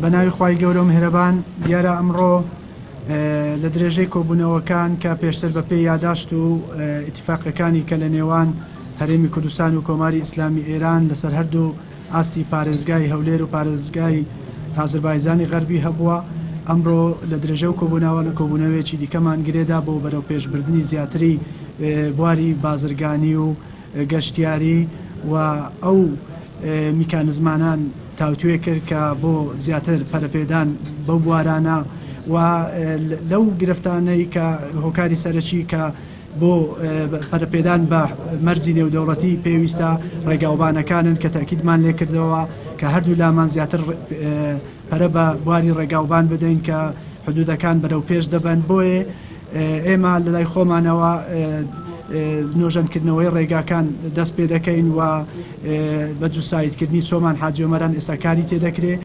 بە ناوی خوای گەورە و میهرەبان. دیارە ئەمڕۆ لە درێژەی کۆبوونەوەکان کە پێشتر بە پێی یاداشت و ئیتیفاقەکانی کە لە نێوان هەرێمی کوردستان و کۆماری ئیسلامی ئێران لەسەر هەردوو ئاستی پارێزگای هەولێر و پارێزگای ئازربایجانی غەربی هەبووە، ئەمڕۆ لە درێژەی ئەو کۆبوونەوانە کۆبوونەوەیەکی دیکەمان گرێدا بۆ بەرەوپێشبردنی زیاتری بواری بازرگانی و گەشتیاری و ئەو میکانزمانان تاوتوێ کرد کە بۆ زیاتر پەرەپێدان بەو بوارانە و لەو گرفتانەی کە هۆکاری سەرەکی کە بۆ پەرەپێدان بە مەرزی نێودەوڵەتی پێویستە ڕێگاوبانەکانن کە تەئکیدمان لێکردەوە کە هەردوو لامان زیاتر پەرە بە بواری ڕێگاوبان بدەین کە حدودەکان بەرەو پێش دەبەن بۆیە ئێمە لەلای خۆمانەوە نۆژەنکردنەوەی ڕێگاکان دەست پێ دەکەین و بە جوسایدکردنی چۆمان حاجی ئۆمەران ئێستا کاری تێدەکرێ.